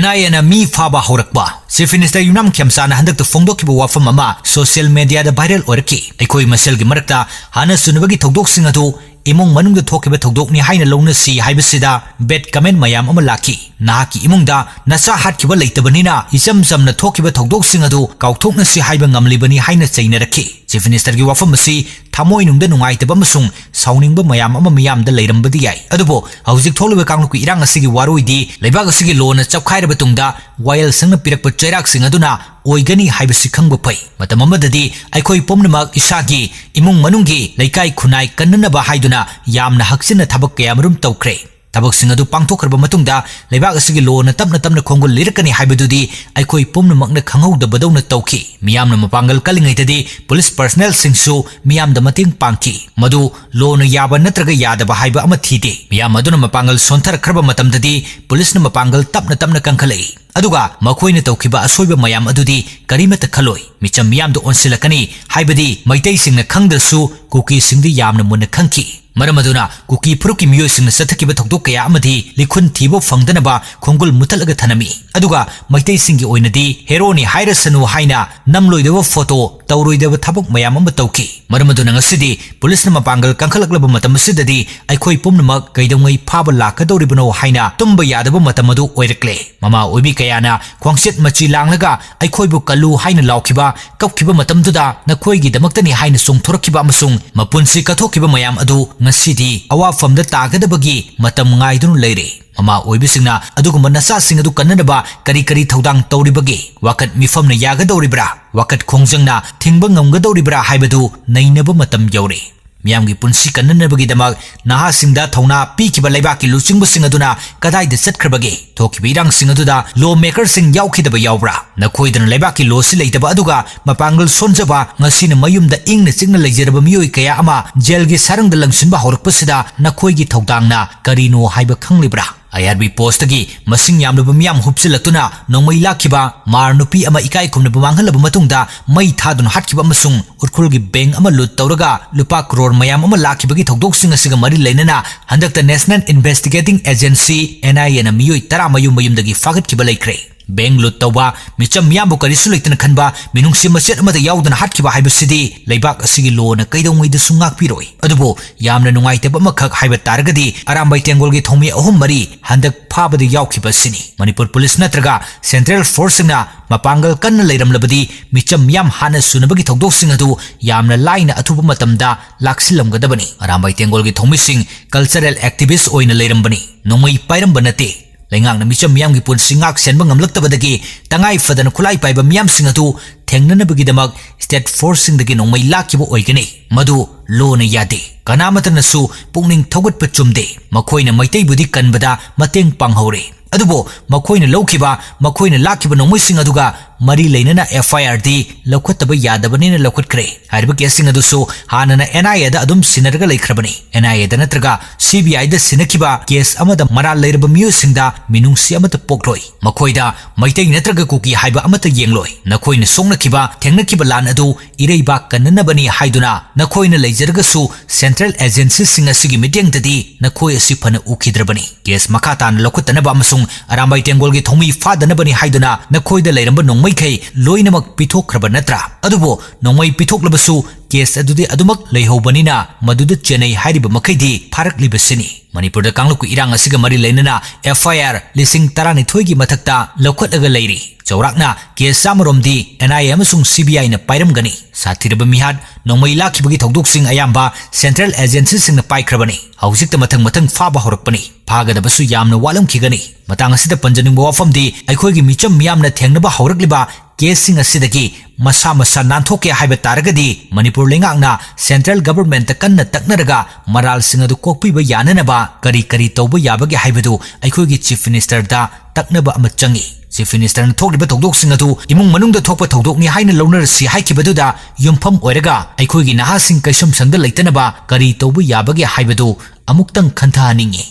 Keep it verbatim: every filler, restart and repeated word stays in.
ꯅꯥꯏ ꯑꯅ ꯃꯤ ꯐꯥꯕ ꯍꯧꯔꯛꯄ꯫ Chief Minister ꯌꯨꯝꯅꯥꯝ ꯈꯦꯝꯆꯥꯅ ꯍꯟꯗꯛꯇ ꯐꯣꯡꯗꯣꯛꯈꯤꯕ ꯋꯥꯐꯝ ꯑꯃ social media ꯗ viral ꯑꯣꯏꯔꯛꯈꯤ꯫ ꯑꯩꯈꯣꯏ ꯃꯁꯦꯜꯒꯤ ꯃꯔꯛꯇ ꯍꯥꯟꯅ ꯁꯨꯅꯕꯒꯤ ꯊꯧꯗꯣꯛꯁꯤꯡ ꯑꯗꯨ ꯏꯃꯨꯡ ꯃꯅꯨꯡꯗ ꯊꯣꯛꯈꯤꯕ ꯊꯧꯗꯣꯛꯅꯤ ꯍꯥꯏꯅ ꯂꯧꯅꯁꯤ ꯍꯥꯏꯕꯁꯤꯗ bad comment ꯃꯌꯥꯝ ꯑꯃ ꯂꯥꯛꯈꯤ꯫ ꯅꯍꯥꯛꯀꯤ ꯏꯃꯨꯡꯗ ꯅꯆꯥ ꯍꯥꯠꯈꯤꯕ ꯂꯩꯇꯕꯅꯤꯅ ꯏꯆꯝ ꯆꯝꯅ ꯊꯣꯛꯈꯤꯕ ꯊꯧꯗꯣꯛꯁꯤꯡ ꯑꯗꯨ ꯀꯥꯎꯊꯣꯛꯅꯁꯤ ꯍꯥꯏꯕ ꯉꯝꯂꯤꯕꯅꯤ ꯍꯥꯏꯅ ꯆꯩꯅꯔꯛꯈꯤ꯫ Chief Minister ꯒꯤ ꯋꯥꯐꯝ ꯑꯁꯤ ꯊꯃꯣꯏꯅꯨꯡꯗ ꯅꯨꯡꯉꯥꯏꯇꯕ ꯑꯃꯁꯨꯡ ꯁꯥꯎꯅꯤꯡꯕ ꯃꯌꯥꯝ ꯑꯃ ꯃꯤꯌꯥꯝꯗ ꯂꯩꯔꯝꯕꯗꯤ ꯌꯥꯏ꯫ ꯑꯗꯨꯕꯨ ꯍꯧꯖꯤꯛ ꯊꯣꯛꯂꯤꯕ ꯀꯥꯡꯂꯨꯞꯀꯤ ꯏꯔꯥꯡ ꯑꯁꯤꯒꯤ ꯋꯥꯔꯣꯏꯗꯤ ꯂꯩꯕꯥꯛ ꯑꯁꯤꯒꯤ ꯂꯣꯅ ꯆꯞꯈꯥꯏꯔꯕ ꯇꯨꯡꯗ ꯋꯥꯌꯦꯜꯁꯪꯅ ꯄꯤꯔꯛꯄ ꯆꯩꯔꯥꯛꯁꯤꯡ ꯑꯗꯨꯅ ꯑꯣꯏꯒꯅꯤ ꯍꯥꯏꯕꯁꯤ ꯈꯪꯕ ꯐꯩ꯫ ꯃꯇꯝ ꯑꯃꯗꯗꯤ ꯑꯩꯈꯣꯏ ꯄꯨꯝꯅꯃꯛ ꯏꯁꯥꯒꯤ ꯏꯃꯨꯡ ꯃꯅꯨꯡꯒꯤ ꯂꯩꯀꯥꯏ ꯈꯨꯟꯅꯥꯏ ꯀꯟꯅꯅꯕ ꯍꯥꯏꯗꯨꯅ ꯌꯥꯝꯅ ꯍꯛꯆꯤꯟꯅ ꯊꯕꯛ ꯀꯌꯥꯃꯔꯨꯝ ꯇꯧꯈ꯭ꯔꯦ꯫ ꯊꯕꯛꯁꯤꯡ ꯑꯗꯨ ꯄꯥꯡꯊꯣꯛꯈ꯭ꯔꯕ ꯃꯇꯨꯡꯗ ꯂꯩꯕꯥꯛ ꯑꯁꯤꯒꯤ ꯂꯣꯅ ꯇꯞꯅ ꯇꯞꯅ ꯈꯣꯡꯒꯨꯜ ꯂꯤꯔꯛꯀꯅꯤ ꯍꯥꯏꯕꯗꯨꯗꯤ ꯑꯩꯈꯣꯏ ꯄꯨꯝꯅꯃꯛꯅ ꯈꯪꯍꯧꯗꯕꯗꯧꯅ ꯇꯧꯈꯤ꯫ ꯃꯤꯌꯥꯝꯅ ꯃꯄꯥꯡꯒꯜ ꯀꯜꯂꯤꯉꯩꯗꯗꯤ police personnel ꯁꯤꯡꯁꯨ ꯃꯤꯌꯥꯝꯗ ꯃꯇꯦꯡ ꯄꯥꯡꯈꯤ꯫ ꯃꯗꯨ ꯂꯣꯅ ꯌꯥꯕ ꯅꯠꯇ꯭ꯔꯒ ꯌꯥꯗꯕ ꯍꯥꯏꯕ ꯑꯃ ꯊꯤꯗꯦ꯫ ꯃꯤꯌꯥꯝ ꯑꯗꯨꯅ ꯃꯄꯥꯡꯒꯜ ꯁꯣꯟꯊꯔꯛꯈ꯭ꯔꯕ ꯃꯇꯝꯗꯗꯤ police ꯅ ꯃꯄꯥꯡꯒꯜ ꯇꯞꯅ ꯇꯞꯅ ꯀꯟꯈꯠꯂꯛꯏ꯫ ꯑꯗꯨꯒ ꯃꯈꯣꯏꯅ ꯇꯧꯈꯤꯕ ꯑꯁꯣꯏꯕ ꯃꯌꯥꯝ ꯑꯗꯨꯗꯤ ꯀꯔꯤꯃꯠꯇ ꯈꯜꯂꯣꯏ꯫ ꯃꯤꯆꯝ ꯃꯤꯌꯥꯝꯗ ꯑꯣꯟꯁꯤꯜꯂꯛꯀꯅꯤ ꯍꯥꯏꯕꯗꯤ ꯃꯩꯇꯩꯁꯤꯡꯅ ꯈꯪꯗ꯭ꯔꯁꯨ ꯀꯨꯀꯤꯁꯤꯡꯗꯤ ꯌꯥꯝꯅ ꯃꯨꯟꯅ ꯈꯪꯈꯤ꯫ ꯃꯔꯝ ꯑꯗꯨꯅ ꯀꯨꯀꯤ ꯐꯨꯔꯨꯞꯀꯤ ꯃꯤꯑꯣꯏꯁꯤꯡꯅ ꯆꯠꯊꯈꯤꯕ ꯊꯧꯗꯣꯛ ꯀꯌꯥ ꯑꯃꯗꯤ ꯂꯤꯈꯨꯟ ꯊꯤꯕ ꯐꯪꯗꯅꯕ ꯈꯣꯡꯒꯨꯜ ꯃꯨꯊꯠꯂꯒ ꯊꯅꯝꯃꯤ꯫ ꯑꯗꯨꯒ ꯃꯩꯇꯩꯁꯤꯡꯒꯤ ꯑꯣꯏꯅꯗꯤ heroꯅꯤ ꯍꯥꯏꯔꯁꯅꯨ ꯍꯥꯏꯅ ꯅꯝꯂꯣꯏꯗꯕ photo, ꯇꯧꯔꯣꯏꯗꯕ ꯊꯕꯛ ꯃꯌꯥꯝ ꯑꯃ ꯇꯧꯈꯤ꯫ ꯃꯔꯝ ꯑꯗꯨꯅ ꯉꯁꯤꯗꯤ police ꯅ ꯃꯄꯥꯡꯒꯜ ꯀꯟꯈꯠꯂꯛꯂꯕ ꯃꯇꯝ ꯑꯁꯤꯗꯗꯤ ꯑꯩꯈꯣꯏ ꯄꯨꯝꯅꯃꯛ ꯀꯩꯗꯧꯉꯩ ꯐꯥꯕ ꯂꯥꯛꯀꯗꯧꯔꯤꯕꯅꯣ ꯍꯥꯏꯅ ꯇꯨꯝꯕ ꯌꯥꯗꯕ ꯃꯇꯝ ꯑꯗꯨ ꯑꯣꯏꯔꯛꯂꯦ꯫ ꯃꯃꯥ ꯑꯣꯏꯕꯤ ꯀꯌꯥꯅ ꯈ꯭ꯋꯥꯡꯆꯦꯠ ꯃꯆꯤ ꯂꯥꯡꯂꯒ ꯑꯩꯈꯣꯏꯕꯨ ꯀꯜꯂꯨ ꯍꯥꯏꯅ ꯂꯥꯎꯈꯤꯕ, ꯀꯞꯈꯤꯕ ꯃꯇꯝꯗꯨꯗ ꯅꯈꯣꯏꯒꯤꯗꯃꯛꯇꯅꯤ ꯍꯥꯏꯅ ꯆꯣꯡꯊꯣꯔꯛꯈꯤꯕ ꯑꯃꯁꯨꯡ ꯃꯄꯨꯟꯁꯤ ꯀꯠꯊꯣꯛꯈꯤꯕ ꯃꯌꯥꯝ ꯑꯗꯨ ꯉꯁꯤꯗꯤ ꯑꯋꯥꯐꯝꯗ ꯇꯥꯒꯗꯕꯒꯤ ꯃꯇꯝ ꯉꯥꯏꯗꯨꯅ ꯂꯩꯔꯦ꯫ ꯃꯃꯥ ꯑꯣꯏꯕꯤꯁꯤꯡꯅ ꯑꯗꯨꯒꯨꯝꯕ ꯅꯆꯥꯁꯤꯡ ꯑꯗꯨ ꯀꯟꯅꯅꯕ ꯀꯔꯤ ꯀꯔꯤ ꯊꯧꯗꯥꯡ ꯇꯧꯔꯤꯕꯒꯦ? ꯋꯥꯀꯠ ꯃꯤꯐꯝꯅ ꯌꯥꯒꯗꯧꯔꯤꯕ꯭ꯔꯥ? ꯋꯥꯀꯠ ꯈꯣꯡꯖꯪꯅ ꯊꯤꯡꯕ ꯉꯝꯒꯗꯧꯔꯤꯕ꯭ꯔꯥ ꯍꯥꯏꯕꯗꯨ ꯅꯩꯅꯕ ꯃꯇꯝ ꯌꯧꯔꯦ꯫ ꯃꯤꯌꯥꯝꯒꯤ ꯄꯨꯟꯁꯤ ꯀꯟꯅꯅꯕꯒꯤꯗꯃꯛ ꯅꯍꯥꯁꯤꯡꯗ ꯊꯧꯅꯥ ꯄꯤꯈꯤꯕ ꯂꯩꯕꯥꯛꯀꯤ ꯂꯨꯆꯤꯡꯕꯁꯤꯡ ꯑꯗꯨꯅ ꯀꯗꯥꯏꯗ ꯆꯠꯈ꯭ꯔꯕꯒꯦ? ꯊꯣꯛꯈꯤꯕ ꯏꯔꯥꯡꯁꯤꯡ ꯑꯗꯨꯗ law maker ꯁꯤꯡ ꯌꯥꯎꯈꯤꯗꯕ ꯌꯥꯎꯕ꯭ꯔꯥ? ꯅꯈꯣꯏꯗꯅ ꯂꯩꯕꯥꯛꯀꯤ ꯂꯣꯁꯤ ꯂꯩꯇꯕ ꯑꯗꯨꯒ ꯃꯄꯥꯡꯒꯜ ꯁꯣꯟꯖꯕ, ꯉꯁꯤꯅ ꯃꯌꯨꯝꯗ ꯏꯪꯅ ꯆꯤꯛꯅ ꯂꯩꯖꯔꯕ ꯃꯤꯑꯣꯏ ꯀꯌꯥ ꯑꯃ ꯖꯦꯜꯒꯤ ꯁꯥꯔꯪꯗ ꯂꯪꯁꯤꯟꯕ ꯍꯧꯔꯛꯄꯁꯤꯗ ꯅꯈꯣꯏꯒꯤ ꯊꯧꯗꯥꯡꯅ ꯀꯔꯤꯅꯣ ꯍꯥꯏꯕ ꯈꯪꯂꯤꯕ꯭ꯔꯥ? ꯑꯥꯏ ꯑꯥꯔ ꯕꯤ ꯄꯣꯁꯇꯒꯤ ꯃꯁꯤꯡ ꯌꯥꯝꯂꯕ ꯃꯤꯌꯥꯝ ꯍꯨꯞꯆꯤꯜꯂꯛꯇꯨꯅ ꯅꯣꯡꯃꯩ ꯂꯥꯛꯈꯤꯕ ꯃꯥꯔ ꯅꯨꯄꯤ ꯑꯃ ꯏꯀꯥꯏ ꯈꯨꯝꯅꯕ ꯃꯥꯡꯍꯜꯂꯕ ꯃꯇꯨꯡꯗ ꯃꯩ ꯊꯥꯗꯨꯅ ꯍꯥꯠꯈꯤꯕ ꯑꯃꯁꯨꯡ ꯎꯔꯈꯨꯜꯒꯤ ꯕꯦꯡꯛ ꯑꯃ ꯂꯨꯠ ꯇꯧꯔꯒ ꯂꯨꯄꯥ ꯀ꯭ꯔꯣꯔ ꯃꯌꯥꯝ ꯑꯃ ꯂꯥꯛꯈꯤꯕꯒꯤ ꯊꯧꯗꯣꯛꯁꯤꯡ ꯑꯁꯤꯒ ꯃꯔꯤ ꯂꯩꯅꯅ ꯍꯟꯗꯛꯇ National Investigating Agency, N I A ꯅ ꯃꯤꯑꯣꯏ ꯇꯔꯥ ꯃꯌꯨꯝ ꯃꯌꯨꯝꯗꯒꯤ ꯐꯥꯒꯠꯈꯤꯕ ꯂꯩꯈ꯭ꯔꯦ꯫ ꯕꯦꯡꯛ ꯂꯨꯠ ꯇꯧꯕ, ꯃꯤꯆꯝ ꯃꯤꯌꯥꯝꯕꯨ ꯀꯔꯤꯁꯨ ꯂꯩꯇꯅ ꯈꯟꯕ, ꯃꯤꯅꯨꯡꯁꯤ ꯃꯆꯦꯠ ꯑꯃꯗ ꯌꯥꯎꯗꯅ ꯍꯥꯠꯈꯤꯕ ꯍꯥꯏꯕꯁꯤꯗꯤ ꯂꯩꯕꯥꯛ ꯑꯁꯤꯒꯤ ꯂꯣꯅ ꯀꯩꯗꯧꯉꯩꯗꯁꯨ ꯉꯥꯛꯄꯤꯔꯣꯏ꯫ ꯑꯗꯨꯕꯨ ꯌꯥꯝꯅ ꯅꯨꯡꯉꯥꯏꯇꯕ ꯑꯃꯈꯛ ꯍꯥꯏꯕ ꯇꯥꯔꯒꯗꯤ ꯑꯔꯥꯝꯕꯥꯏ ꯇꯦꯡꯒꯣꯜꯒꯤ ꯊꯧꯃꯤ ꯑꯍꯨꯝ ꯃꯔꯤ ꯍꯟꯗꯛ ꯐꯥꯕꯗ ꯌꯥꯎꯈꯤꯕ ꯑꯁꯤꯅꯤ꯫ ꯃꯅꯤꯄꯨꯔ ꯄꯨꯂꯤꯁ ꯅꯠꯇ꯭ꯔꯒ ꯁꯦꯟꯇ꯭ꯔꯦꯜ ꯐꯣꯔꯁꯁꯤꯡꯅ ꯃꯄꯥꯡꯒꯜ ꯀꯟꯅ ꯂꯩꯔꯝꯂꯕꯗꯤ ꯃꯤꯆꯝ ꯃꯤꯌꯥꯝ ꯍꯥꯠꯅ ꯁꯨꯅꯕꯒꯤ ꯊꯧꯗꯣꯛꯁꯤꯡ ꯑꯗꯨ ꯌꯥꯝꯅ ꯂꯥꯏꯅ ꯑꯊꯨꯕ ꯃꯇꯝꯗ ꯂꯥꯛꯁꯤꯜꯂꯝꯒꯗꯕꯅꯤ꯫ ꯑꯔꯥꯝꯕꯥꯏ ꯇꯦꯡꯒꯣꯜꯒꯤ ꯊꯧꯃꯤꯁꯤꯡ ꯀꯜꯆꯔꯦꯜ ꯑꯦꯛꯇꯤꯚꯤꯁ꯭ꯠ ꯑꯣꯏꯅ ꯂꯩꯔꯝꯕꯅꯤ, ꯅꯣꯡꯃꯩ ꯄꯥꯏꯔꯝꯕ ꯅꯠꯇꯦ꯫ ꯂꯩꯉꯥꯛꯅ ꯃꯤꯆꯝ ꯃꯤꯌꯥꯝꯒꯤ ꯄꯨꯟꯁꯤ ꯉꯥꯛ ꯁꯦꯟꯕ ꯉꯝꯂꯛꯇꯕꯗꯒꯤ ꯇꯉꯥꯏ ꯐꯗꯅ ꯈꯨꯠꯂꯥꯏ ꯄꯥꯏꯕ ꯃꯤꯌꯥꯝꯁꯤꯡ ꯑꯗꯨ ꯊꯦꯡꯅꯅꯕꯒꯤꯗꯃꯛ ꯁ꯭ꯇꯦꯠ ꯐꯣꯔꯁꯁꯤꯡꯗꯒꯤ ꯅꯣꯡꯃꯩ ꯂꯥꯛꯈꯤꯕ ꯑꯣꯏꯒꯅꯤ꯫ ꯃꯗꯨ ꯂꯣꯅ ꯌꯥꯗꯦ꯫ ꯀꯅꯥꯃꯠꯇꯅꯁꯨ ꯄꯨꯛꯅꯤꯡ ꯊꯧꯒꯠꯄ ꯆꯨꯝꯗꯦ꯫ ꯃꯈꯣꯏꯅ ꯃꯩꯇꯩꯕꯨꯗꯤ ꯀꯟꯕꯗ ꯃꯇꯦꯡ ꯄꯥꯡꯍꯧꯔꯦ, ꯑꯗꯨꯕꯨ ꯃꯈꯣꯏꯅ ꯂꯧꯈꯤꯕ, ꯃꯈꯣꯏꯅ ꯂꯥꯛꯈꯤꯕ ꯅꯣꯡꯃꯩꯁꯤꯡ ꯑꯗꯨꯒ ꯃꯔꯤ ꯂꯩꯅꯅ F I R ꯗꯤ ꯂꯧꯈꯠꯇꯕ ꯌꯥꯗꯕꯅꯤꯅ ꯂꯧꯈꯠꯈ꯭ꯔꯦ꯫ ꯍꯥꯏꯔꯤꯕ ꯀꯦꯁꯁꯤꯡ ꯑꯗꯨꯁꯨ ꯍꯥꯟꯅꯅ N I A ꯗ ꯑꯗꯨꯝ ꯁꯤꯟꯅꯔꯒ ꯂꯩꯈ꯭ꯔꯕꯅꯤ꯫ N I A ꯗ ꯅꯠꯇ꯭ꯔꯒ C B I ꯗ ꯁꯤꯟꯅꯈꯤꯕ ꯀꯦꯁ ꯑꯃꯗ ꯃꯔꯥꯜ ꯂꯩꯔꯕ ꯃꯤꯑꯣꯏꯁꯤꯡꯗ ꯃꯤꯅꯨꯡꯁꯤ ꯑꯃꯠꯇ ꯄꯣꯛꯂꯣꯏ꯫ ꯃꯈꯣꯏꯗ ꯃꯩꯇꯩ ꯅꯠꯇ꯭ꯔꯒ ꯀꯨꯀꯤ ꯍꯥꯏꯕ ꯑꯃꯠꯇ ꯌꯦꯡꯂꯣꯏ꯫ ꯅꯈꯣꯏꯅ ꯁꯣꯛꯅꯈꯤꯕ, ꯊꯦꯡꯅꯈꯤꯕ ꯂꯥꯟ ꯑꯗꯨ ꯏꯔꯩꯕꯥꯛ ꯀꯟꯅꯅꯕꯅꯤ ꯍꯥꯏꯗꯨꯅ ꯅꯈꯣꯏꯅ ꯂꯩꯖꯔꯒꯁꯨ ꯁꯦꯟꯇ꯭ꯔꯦꯜ ꯑꯦꯖꯦꯟꯁꯤꯁꯤꯡ ꯑꯁꯤꯒꯤ ꯃꯤꯠꯌꯦꯡꯗꯗꯤ ꯅꯈꯣꯏ ꯑꯁꯤ ꯐꯅ ꯎꯈꯤꯗ꯭ꯔꯕꯅꯤ꯫ ꯀꯦꯁ ꯃꯈꯥ ꯇꯥꯅ ꯂꯧꯈꯠꯇꯅꯕ ꯑꯃꯁꯨꯡ ꯑꯔꯥꯝꯕꯥꯏ ꯇꯦꯡꯒꯣꯜꯒꯤ ꯊꯧꯃꯤ ꯐꯥꯗꯅꯕꯅꯤ ꯍꯥꯏꯗꯨꯅ ꯅꯈꯣꯏꯗ ꯂꯩꯔꯝꯕ ꯅꯣꯡꯃꯩꯈꯩ ꯂꯣꯏꯅꯃꯛ ꯄꯤꯊꯣꯛꯈ꯭ꯔꯕ ꯅꯠꯇ꯭ꯔꯥ? ꯑꯗꯨꯕꯨ ꯅꯣꯡꯃꯩ ꯄꯤꯊꯣꯛꯂꯕꯁꯨ ꯀꯦꯁ ꯑꯗꯨꯗꯤ ꯑꯗꯨꯃꯛ ꯂꯩꯍꯧꯕꯅꯤꯅ ꯃꯗꯨꯗ ꯆꯦꯟꯅꯩ ꯍꯥꯏꯔꯤꯕ ꯃꯈꯩꯗꯤ ꯐꯥꯔꯛꯂꯤꯕꯁꯤꯅꯤ꯫ ꯃꯅꯤꯄꯨꯔꯗ ꯀꯥꯡꯂꯨꯞꯀꯤ ꯏꯔꯥꯡ ꯑꯁꯤꯒ ꯃꯔꯤ ꯂꯩꯅꯅ F I R ꯂꯤꯁꯤꯡ ꯇꯔꯥꯅꯤꯊꯣꯏꯒꯤ ꯃꯊꯛꯇ ꯂꯧꯈꯠꯂꯒ ꯂꯩꯔꯤ꯫ ꯆꯥꯎꯔꯥꯛꯅ ꯀꯦꯁ ꯆꯥꯝꯃꯔꯣꯝꯗꯤ N I A ꯑꯃꯁꯨꯡ C B I ꯅ ꯄꯥꯏꯔꯝꯒꯅꯤ꯫ ꯁꯥꯊꯤꯔꯕ ꯃꯤꯍꯥꯠ, ꯅꯣꯡꯃꯩ ꯂꯥꯛꯈꯤꯕꯒꯤ ꯊꯧꯗꯣꯛꯁꯤꯡ ꯑꯌꯥꯝꯕ ꯁꯦꯟꯇ꯭ꯔꯦꯜ ꯑꯦꯖꯦꯟꯁꯤꯁꯤꯡꯅ ꯄꯥꯏꯈ꯭ꯔꯕꯅꯤ꯫ ꯍꯧꯖꯤꯛꯇ ꯃꯊꯪ ꯃꯊꯪ ꯐꯥꯕ ꯍꯧꯔꯛꯄꯅꯤ꯫ ꯐꯥꯒꯗꯕꯁꯨ ꯌꯥꯝꯅ ꯋꯥꯠꯂꯝꯈꯤꯒꯅꯤ꯫ ꯃꯇꯥꯡ ꯑꯁꯤꯗ ꯄꯟꯖꯅꯤꯡꯕ ꯋꯥꯐꯝꯗꯤ, ꯑꯩꯈꯣꯏꯒꯤ ꯃꯤꯆꯝ ꯃꯤꯌꯥꯝꯅ ꯊꯦꯡꯅꯕ ꯍꯧꯔꯛꯂꯤꯕ ꯀꯦꯁꯁꯤꯡ ꯑꯁꯤꯗꯒꯤ ꯃꯁꯥ ꯃꯁꯥ ꯅꯥꯟꯊꯣꯛꯀꯦ ꯍꯥꯏꯕ ꯇꯥꯔꯒꯗꯤ ꯃꯅꯤꯄꯨꯔ ꯂꯩꯉꯥꯛꯅ ꯁꯦꯟꯇ꯭ꯔꯦꯜ ꯒꯚꯔꯟꯃꯦꯟꯠꯇ ꯀꯟꯅ ꯇꯛꯅꯔꯒ ꯃꯔꯥꯜꯁꯤꯡ ꯑꯗꯨ ꯀꯣꯛꯄꯤꯕ ꯌꯥꯅꯅꯕ ꯀꯔꯤ ꯀꯔꯤ ꯇꯧꯕ ꯌꯥꯕꯒꯦ ꯍꯥꯏꯕꯗꯨ ꯑꯩꯈꯣꯏꯒꯤ ꯆꯤꯐ ꯃꯤꯅꯤꯁꯇꯔꯗ ꯇꯛꯅꯕ ꯑꯃ ꯆꯪꯏ꯫ ꯆꯤꯐ ꯃꯤꯅꯤꯁꯇꯔꯅ ꯊꯣꯛꯂꯤꯕ ꯊꯧꯗꯣꯛꯁꯤꯡ ꯑꯗꯨ ꯏꯃꯨꯡ ꯃꯅꯨꯡꯗ ꯊꯣꯛꯄ ꯊꯧꯗꯣꯛꯅꯤ ꯍꯥꯏꯅ ꯂꯧꯅꯔꯁꯤ ꯍꯥꯏꯈꯤꯕꯗꯨꯗ ꯌꯨꯝꯐꯝ ꯑꯣꯏꯔꯒ ꯑꯩꯈꯣꯏꯒꯤ ꯅꯍꯥꯁꯤꯡ ꯀꯩꯁꯨꯝꯁꯪꯗ ꯂꯩꯇꯅꯕ ꯀꯔꯤ ꯇꯧꯕ ꯌꯥꯕꯒꯦ ꯍꯥꯏꯕꯗꯨ ꯑꯃꯨꯛꯇꯪ ꯈꯟꯊꯍꯟꯅꯤꯡꯏ꯫